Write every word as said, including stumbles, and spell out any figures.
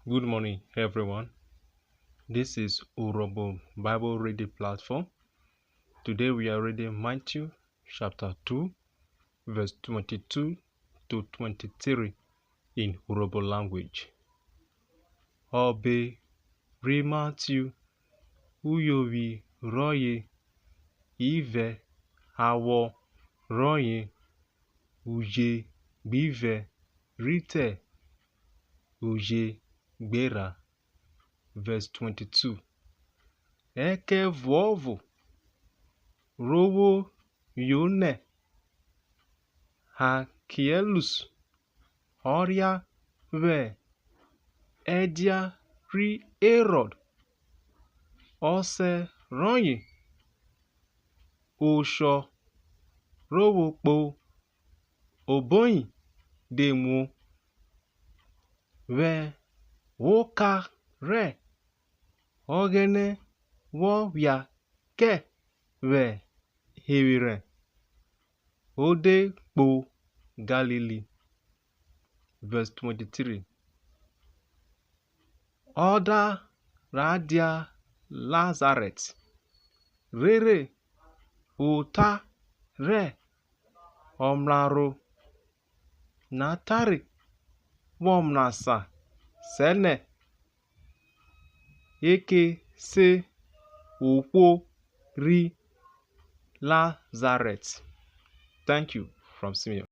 Good morning, everyone. This is Urhobo Bible Reading Platform. Today we are reading Matthew chapter two, verse twenty-two to twenty-three in Urhobo language. Ọbe ri Matthew, uyovwi rọye ivẹ, awọ rọye uje gbivẹ rhi te uje gberha. Verse twenty-two. Ẹkẹvuọvo ro vwo yo nẹ Akilaus ọ ria vwẹ ẹdia ri Herọd, ọsẹ rọye, oshọ ro vwo kpo oboyin de muo. Vwẹ oka rẹ Ọghẹnẹ vwọ phia kẹ vwẹ hevwerhẹn, o de kpo Galili. Verse twenty-three. Ọ da ra dia Nazarẹt, rere ota rẹ ọmraro na tare vwọ mrasan sẹ nẹ e ke se ohwo ri Nazarẹt. Thank you. From Simeon.